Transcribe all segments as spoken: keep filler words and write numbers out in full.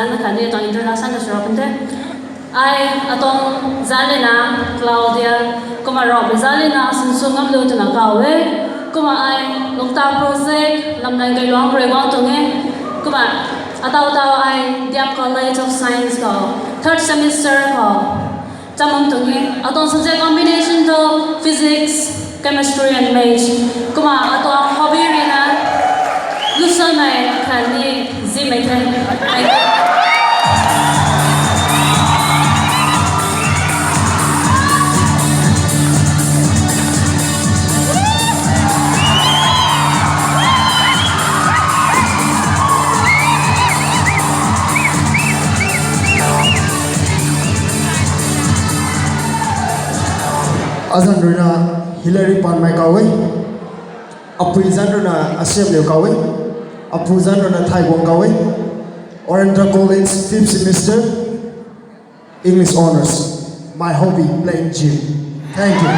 Na khatni atuang introduction ta sw rap pun the. Ai atuang zanc ruina Claudia, kumna Ravguangc zanc ruina sinsw ngam lu twna kaw e. Kumna ai Lungta Project Lamnai Kailuang rui guang tuang e. Kumna ataw taw ai D M College of Science khou third semester khou cham bam tuang e. Atuang subject combination tu physics, chemistry and maths. Kumna atuang hobby ruina lusanmei khatni zimmei the. Azanc ruina Hilary Panmei kaw e. Apui zanc ruina Asiamliu kaw e. Apu zanc ruina Thaiguang kaw e. Oriental College, fifth semester, English honours. My hobby, playing gym. Thank you.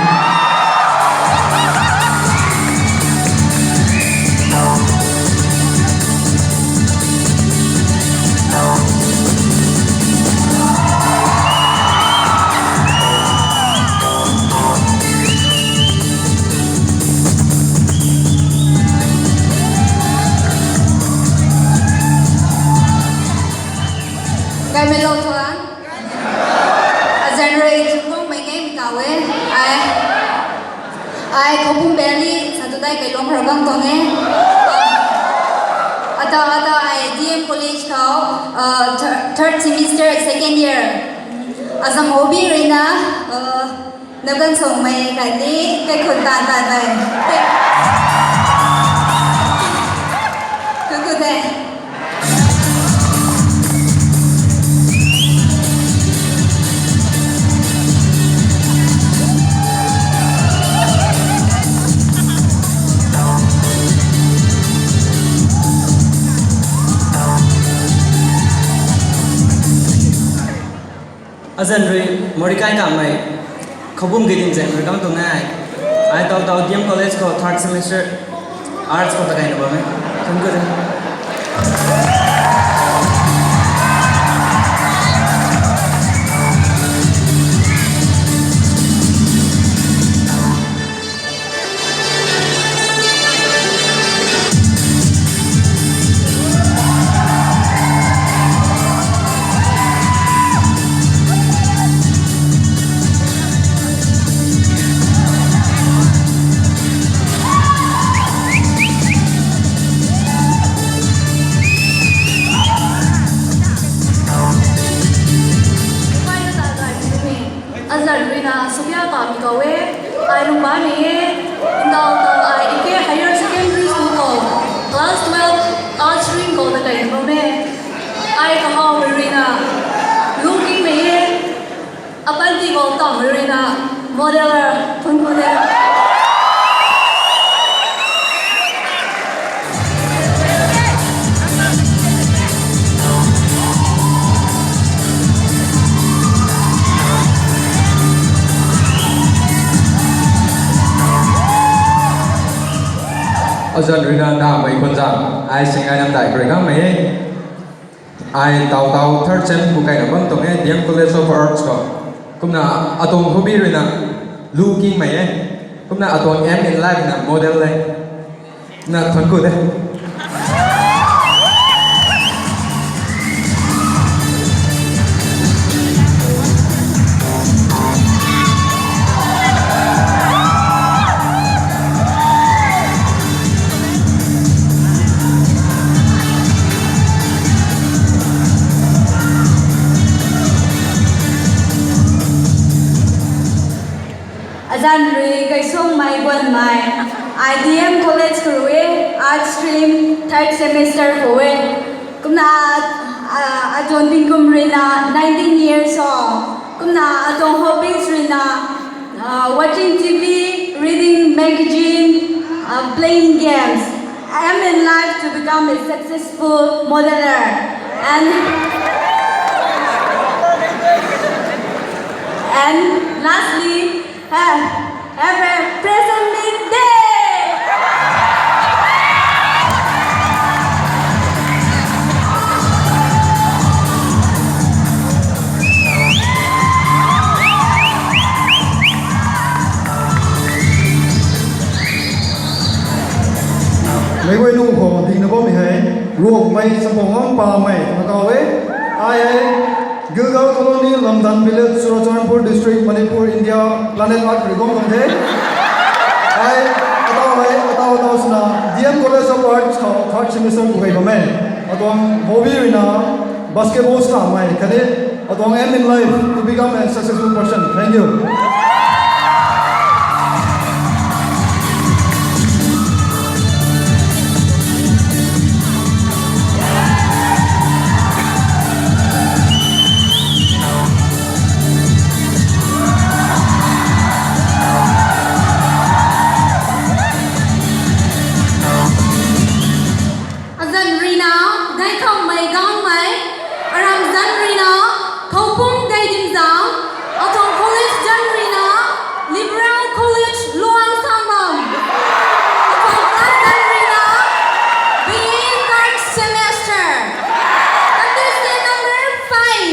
Gaymei lou tuang. Azanc rui Zungbangmei Ngeimei kaw e. Ai, ai Khoupum Valley Satudai Kailuang rui guang tuang e. Ata, ata ai D M College khou, uh, thir-, third semester, second year. Azanc hobby ruina, uh, Nap ganv sungmei khatni kaikhun tan tan mei. Kuku the. Azanc rui Morikai Kamei, Khoupum Kaidim Zaeng rui guang tuang e. Ai taw taw D M College khou third semester arts khou ta kaina bam e. Thank you. Azanc ruina Sophia Pamei kaw e, ai Lungbammei e, ndau tau ai E K Higher Secondary School khou class twelve arts stream khou ta kaina bam e. Ai kahawmei ruina Lukingmei e, apanty khou tawmei ruina modeller phun phun e. Azanc ruina Namei Khunzang, ai Singnai Namdai khou rui guangmei e. Ai taw taw third sem khou kaina bam tuang e, D M College of Arts khou. Kumna atuang hobby ruina Lukingmei e. Kumna atuang aim in life na model e. Na thank you de. Azanc rui Gaisungmei Guanmei, I D M College khou rui e, Arts stream, third semester khou e. Kumna, ah, atuang tingkum ruina nineteen years old. Kumna atuang hobbies ruina, ah, watching T V, reading magazine, ah, playing games. I am in life to become a successful modeler. And, and lastly, have, have a present meet day! Meic guay nunc khou dingna bammei hei, Ruangmei Champouhngamv Pamei twna kaw e. Ai hei Gilgal Colony, Lamdan Village, Churachandpur District, Manipur, India, planet Earth khou rui guang bam the. Ai, ataw hei, ataw ataw swna D M College of Arts khou third semester khou kei bam e. Atuang hobby ruina basketball sanamei khatni atuang aim in life to become a successful person. Thank you. Azanc ruina, Gaikhammei Gangmei, aram zanc ruina, Thoupum Gaidimzang, atuang college zanc ruina, Liberal College Luang Sangmam, atuang class zanc ruina, B A third semester, contestant number five,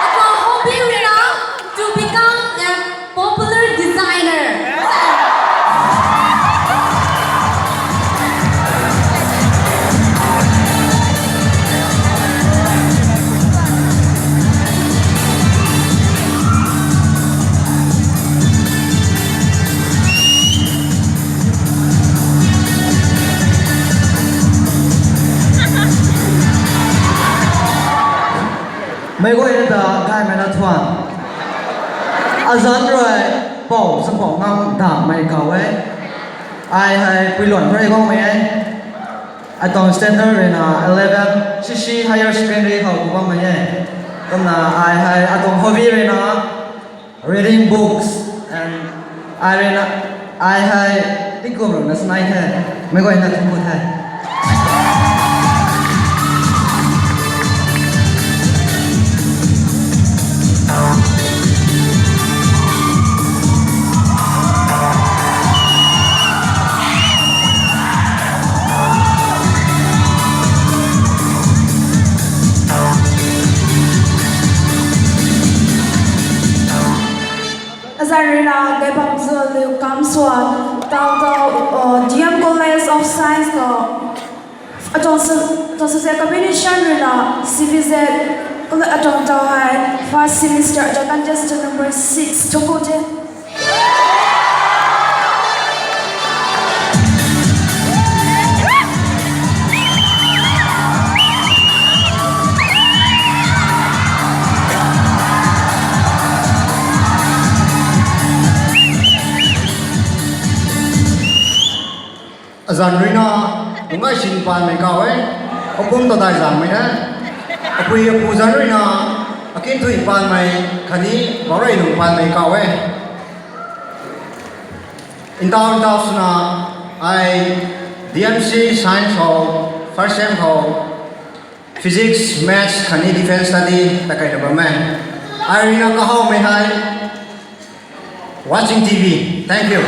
atuang hobby ruina, to become a popular designer. Meic guayna ta gaymei na thuan. Azanc rui Pou Champouhngamv Damei kaw e. Ai hei Puiluan khou rui guangmei e. Atuang standard ruina eleven, C C Higher Secondary khou guangmei e. Kumna ai hei atuang hobby ruina reading books and ai ruina, ai hei tingkum ruina sanai the. Meic guayna thuanc ku the. Azanc ruina Gaipamzaliu Kamswan, tau tau, uh, D M College of Science khou atuang su-, atuang subject combination ruina C B Z, kumna atuang tau hei first semester atuang contestant number six, thuanc ku the. Azanc ruina Lungai Sin Panmei kaw e, apum Tadai Zangmei na. Apui apu zanc ruina Akinthui Panmei khatni Baurei Lung Panmei kaw e. Ntau ntau swna ai D M C Science khou, first sem khou, Physics, Maths khatni Defence Study ta kaina bam e. Ai ruina kahawmei hei watching T V. Thank you.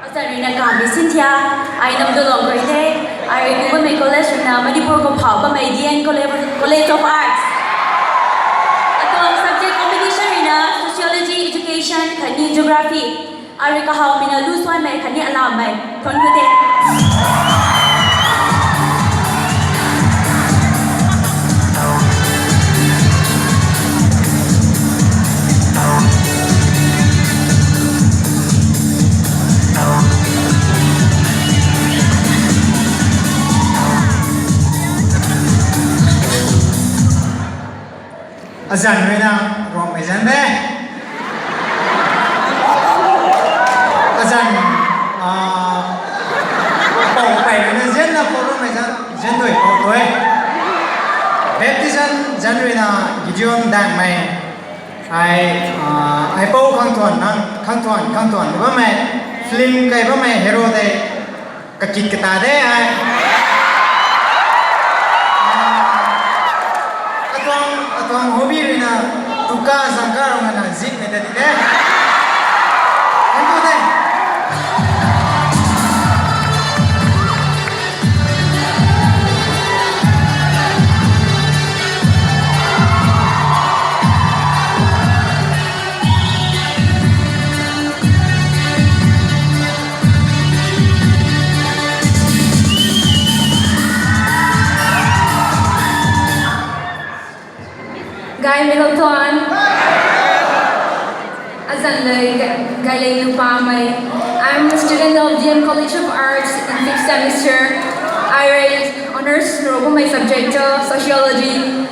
Azanc ruina Kambi Cynthia, ai Namdulong khou rui the, ai rui ku bammei college ruina Manipur khou phau bammei D N College, College of Arts. Atuang subject combination ruina Sociology, Education khatni Geography. Ai rui kahawmei na Lusuanmei khatni Alammei. Thuanc ku the. Azanc ruina Ruangmei zanc de. Azanc, ah, Poupei ruina zanc na Pou Ruangmei zanc, zanc dui Pou tui. Baptism zanc ruina Gideon Dangmei. Ai, ah, ai Pou khang thuan, nang khang thuan, khang thuan bammei, film kai bammei hero de. Kakit kata de ai. Ka zang ka rong na zip me ta di de. Thank you de. Gaymei lou tuan. Azanc le ga-, gayleng lu pamei. I'm a student of D M College of Arts in fifth semester. I rei honours Ravguangmei subject to sociology.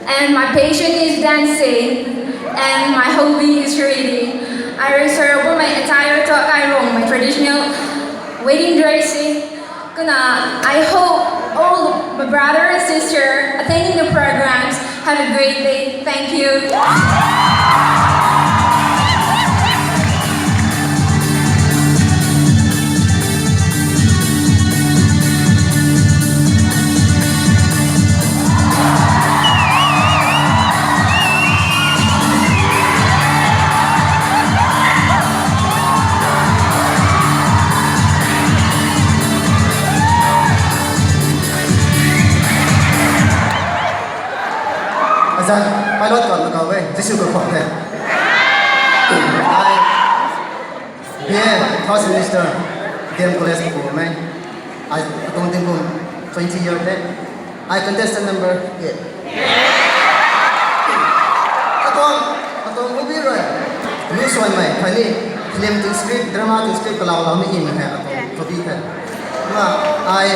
And my passion is dancing. And my hobby is reading. I rei Ravguangmei attire to kai rong my traditional wedding dressing. Kumna, I hope all my brother and sister attending the programs have a great day. Thank you. Azanc pilot kan kau e, Jisu ka khwan the. Ai, B A, first semester, D M College ka pu mei. Ai, atuang tingkum twenty year the. Ai, contestant number eight. Atuang, atuang movie rui lu suan mei, khatni film tuang script, drama tuang script kalau lau ni in hai atuang hobby the. Ma, ai,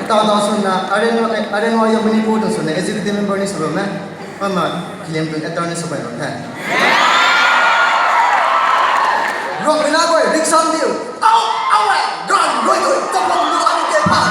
tau tau swn na, Aryan, Aryan Warrior Manipur tuang swn na, executive member ni sw bam e. Kumna film tuang actor ni sw bam the. Rock mina koi, Riksam Liu. Au, au, ai, gan, rui, rui, chapang, lu, ani, ke, pa.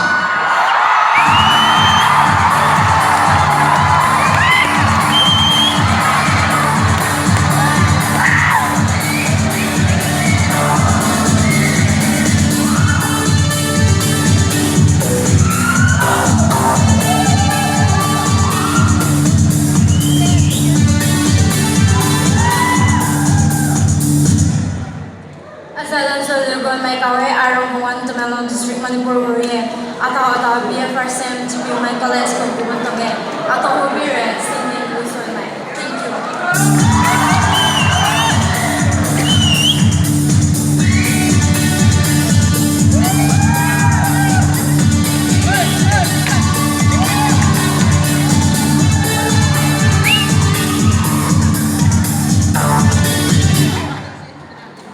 Azanc lam sw lu gonmei kau e, Arong Bhuwan, Tamenglong District, Manipur khou rui e. Atau atau B A first sem G P U mei college khou pu bam tuang e. Atau hobby rui singing lu suan mei. Thank you.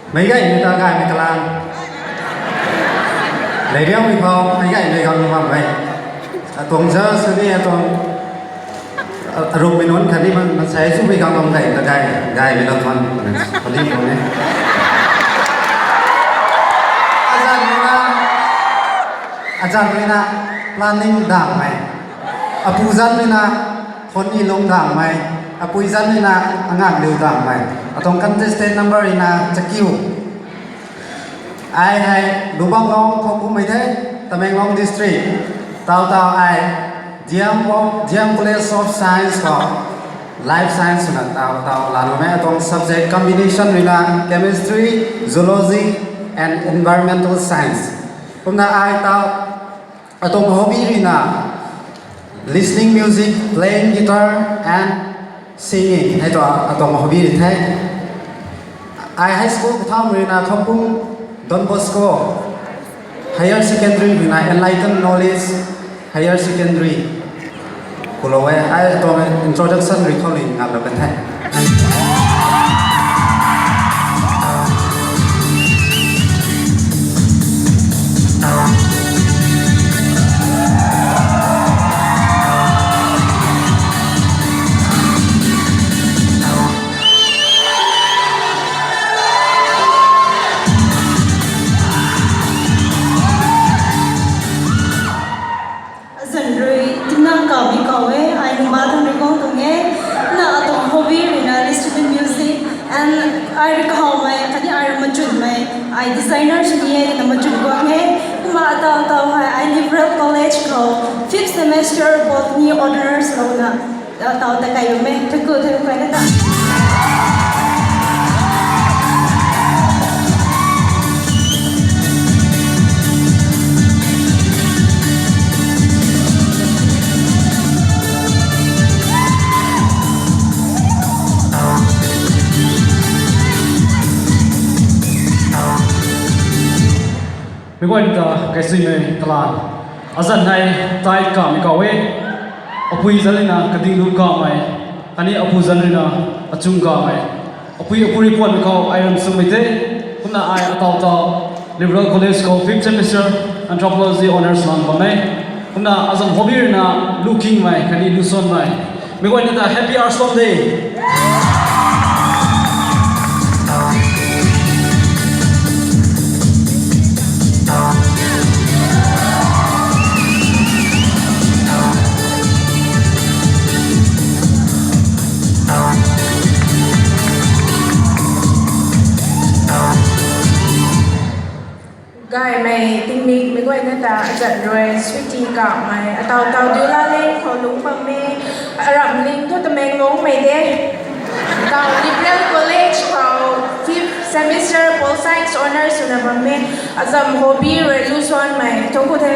Meic gaymei ta gaymei kalam. Leiriaumei khou meic gaymei khang bam e. Atuang judge sw ni atuang, a, arukmei nunc khatni man, mansei swmei khang bam gay ta gay, gaymei lou tuan. Pali tuang e. Azanc rui na, azanc rui na planning dangmei. Apu zanc rui na phone ni lung dangmei. Apui zanc rui na angak liu dangmei. Atuang contestant number rui na chakiu. Ai hei Lubang Long khou kummei the, Tamenglong District. Tau tau ai D M, D M College of Science khou Life Science swna tau tau lana mei. Atuang subject combination rui na Chemistry, Zoology and Environmental Science. Kumna ai tau atuang hobby rui na listening music, playing guitar and singing hei tu atuang hobby rui the. Ai high school katham rui na Khapung Don Bosco Higher Secondary rui na Enlighten Knowledge Higher Secondary khou lou e. Ai atuang introduction rui khou ni ngamlou kan the. Azanc rui Timnang Kabi khou e, ai Nungba Thangreikong tuang e. Na atuang hobby rui na instrument music and ai rui kahawmei khatni ai rui machunmei, ai designer sini e, na machun guang e. Kumna atau tau hei ai Liberal College khou fifth semester botany honours louna Tau ta kai bam e, thank you, thank you, kai na ta. Meic guayna ta kaisuimei kalan. Azanc hei tai kamei kau e. Apui zanc rui na kading lu kamei, khatni apu zanc rui na achung kamei. Apui apu rui puanmei khou ai ram swmei the. Kumna ai ataw taw Liberal College khou fifth semester Anthropology Honours lang bam e. Kumna azam hobby rui na lu kingmei khatni lu suanmei. Meic guayna ta Happy Arts Day. Gaymei tingmik meic guayna ta azanc rui sweetie kamei, ataw taw Diu Lalen khou lungc bam e, aram ling thu Tamenglongmei de. Taw Liberal College khou fifth semester Pol Science Honours swna bam e, azam hobby rui lu suanmei, thangc ku the.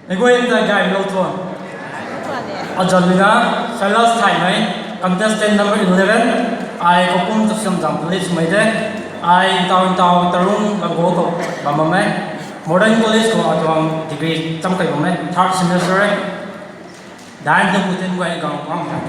Meic guayna ta gaymei lou thuan. Azanc rui na Silas Thaymei, contestant number eleven, ai Kaupum Tusiamzam College mei de, ai ntaw ntaw Tarung Langgo khou bam bam e, Modern College khou atuang degree cham kai bam e, third semester e. Dan tu putin guay gang gang.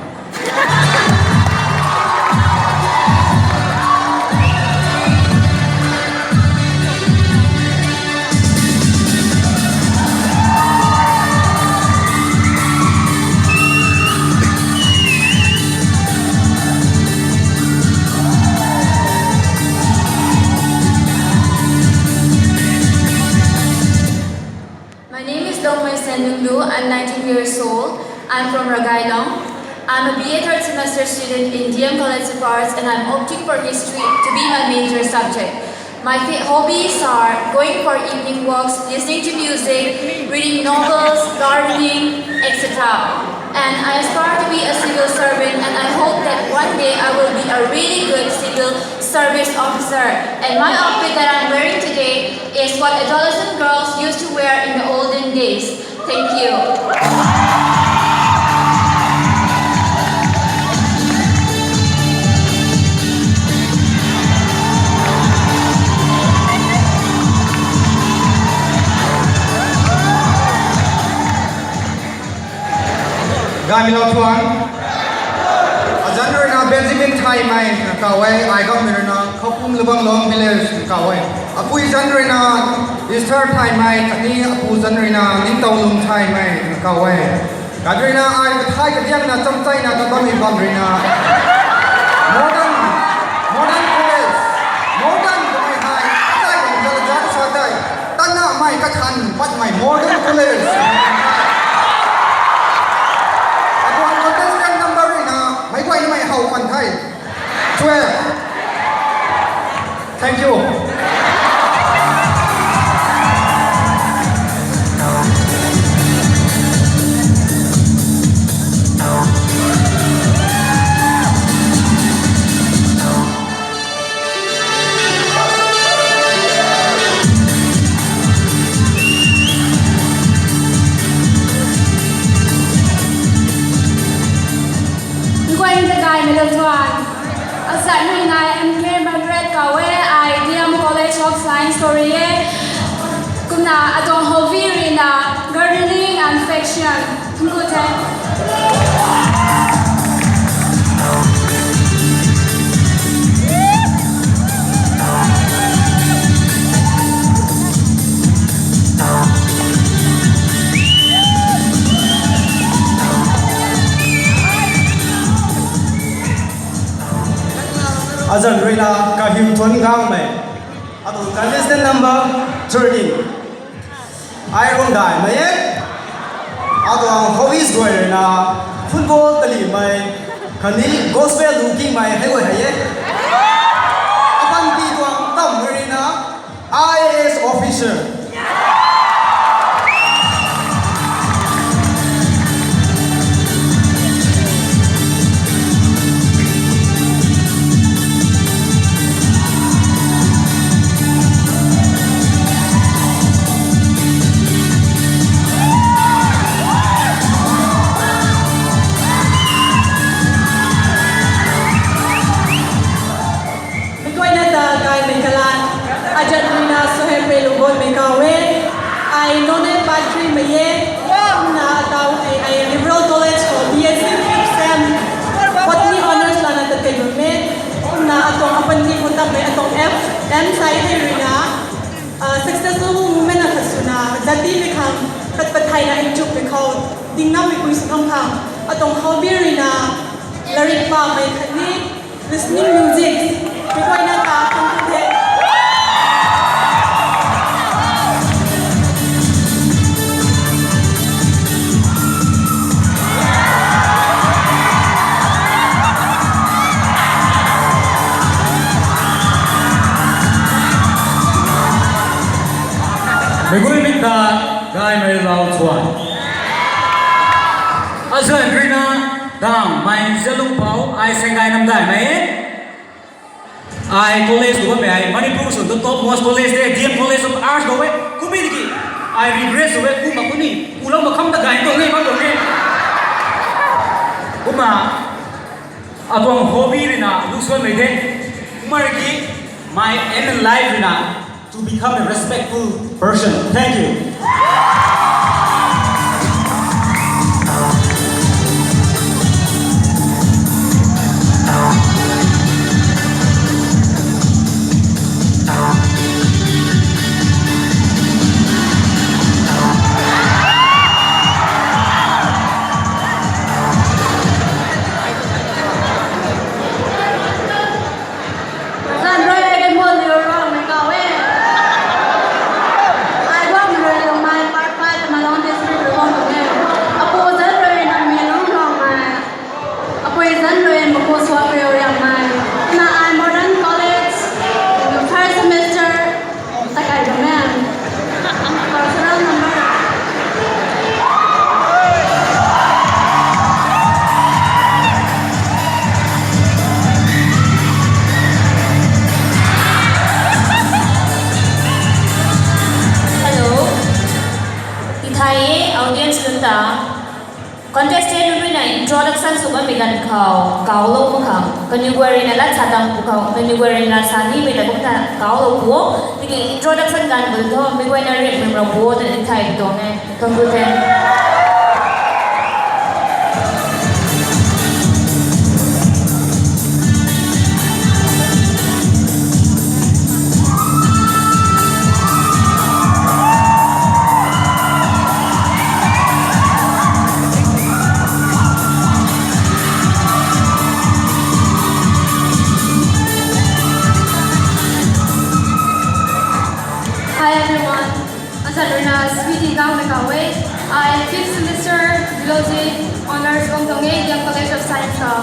My name is Dongmei Senlunglu. I'm nineteen years old. I'm from Ragailong. I'm a B A third semester student in D M College of Arts, and I'm opting for history to be my major subject. My fa- hobbies are going for evening walks, listening to music, reading novels, gardening, et cetera. And I aspire to be a civil servant, and I hope that one day I will be a really good civil service officer. And my outfit that I'm wearing today is what adolescent girls used to wear in the olden days. Thank you. Gaymei lou thuan. Azanc rui na Benjamin Thaymei kau e, ai gangmei rui na Khapum Lubanglong Village kau e. Apui zanc rui na Esther Thaymei, khatni apu zanc rui na Ningtowlung Thaymei kau e. Khat rui na ai kathai kadiang na chamchai na kabammei bam rui na Modern, Modern College, Modern kamei hei, atai bam zala zala sa tei, tanna mei kathan patmei Modern College. Apu contestant number rui na meic guay na mei how pan the. Twelve. Thank you. Nkuai ta gaymei lou thuan. Azanc rui na M K Margaret kau e, ai D M College of Science khou rui e. Kumna atuang hobby rui na gardening and fashion. Thangc ku the. Azanc rui na Kahimthuan Gangmei. Atuang contestant number thirteen. Ai rui dai mei e. Atuang hobbies guay ruina football talimei, khatni gospel lukimei hei guay hei e. Apanty tuang tam ruina I A S officer. Mei guayna ta gaymei kalan, azat ruina Sohemrei Lunggonmei kaw e. Ai Noney Padrimei e. Kumna ataw ai, ai Liberal College khou B S C fifth sem Botany Honours lana tat kei bam e. Kumna atuang apanty khou tammei atuang aim, aim sai thei ruina, ah, successful woman akhat swna, zatimei khang khat patheina nchumhmei khou dingnammei pui sw khang khang, atuang hobby ruina latrik pamei khatni listening music. Mei guayna ta thuanc ku the. Mei guay mei ta gaymei lau chuan. Azan ruina dangmei zalungpou ai Senggai Namdaimei. Ai college khou bammei ai Manipur swn the top most college de, D M College of Arts khou e. Kummei tiki ai regret sw e, kumna kuni kulou makham ta gay tuang e, bam tuang e. Kumna atuang hobby ruina lusuanmei the. Kumna ki my aim in life ruina to become a respectful person. Thank you. Zanc rui Gaymoliu Ruangmei kaw e. Ai Ruangmei rui Lungmei Part five Tamenglong District rui guang tuang e. Apu zanc rui Nangmei Lung Ruangmei. Apui zanc rui Maku Suakriu Riangmei. Na ai Modern College first semester takai bam e. Serial number. Hello. Tithai e audience nunc ta. Contestant nunc ruina introduction sw bammei ganv khou kawlou mak khang, kaniw guay ruina lat sa tang pu khou, kaniw guay ruina sa nimei la kum ta kawlou pu o. Tiki introduction ganv bun thu mei guayna rimh rimh rau pu o twna tithai pu tuang e. Thuanc ku the. Hi everyone. Azat ruina Sweetie Gangmei kaw e. Ai fifth semester Biology Honours guang tuang e, D M College of Science khou.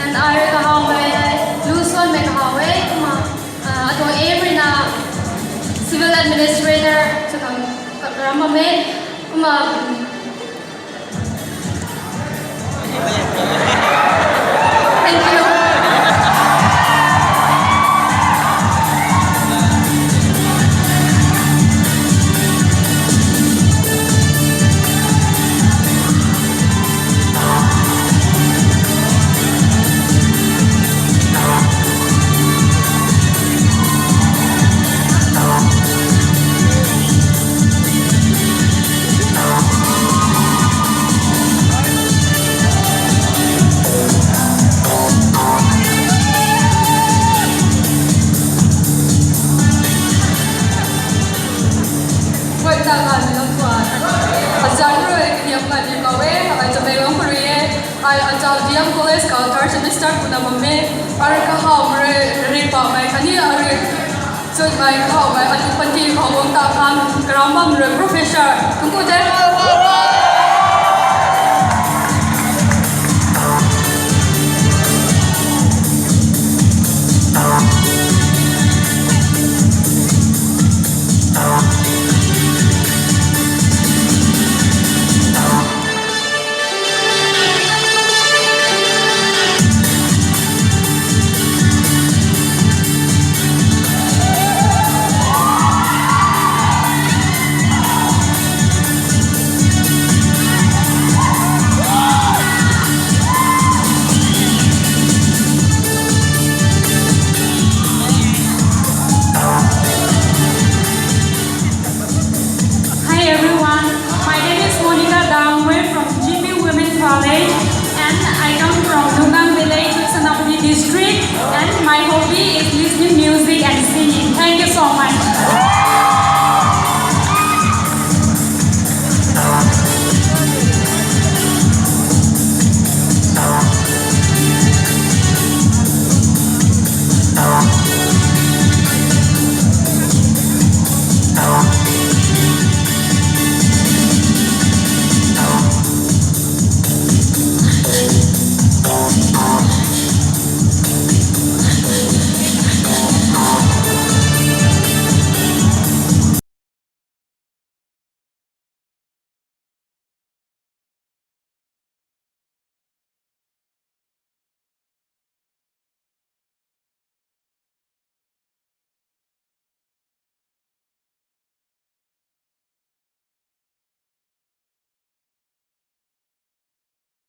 And ai rui kahawmei, lusuanmei kahaw e, kumna, ah, atuang aim ruina Civil Administrator sw khang ram bam e, kumna, thank you. Guay ta ganv lou tuan. Azat rui Kaniamkanliu kaw e, ai Tamenglong khou rui e. Ai azat D M College khou third semester kuna bam e. Arui kahawmei rui ri pamei khatni arui chutmei kahawmei atu panty khou guang ta khang karam bam rui Professor. Thuanc ku the. I come from Nongpoh.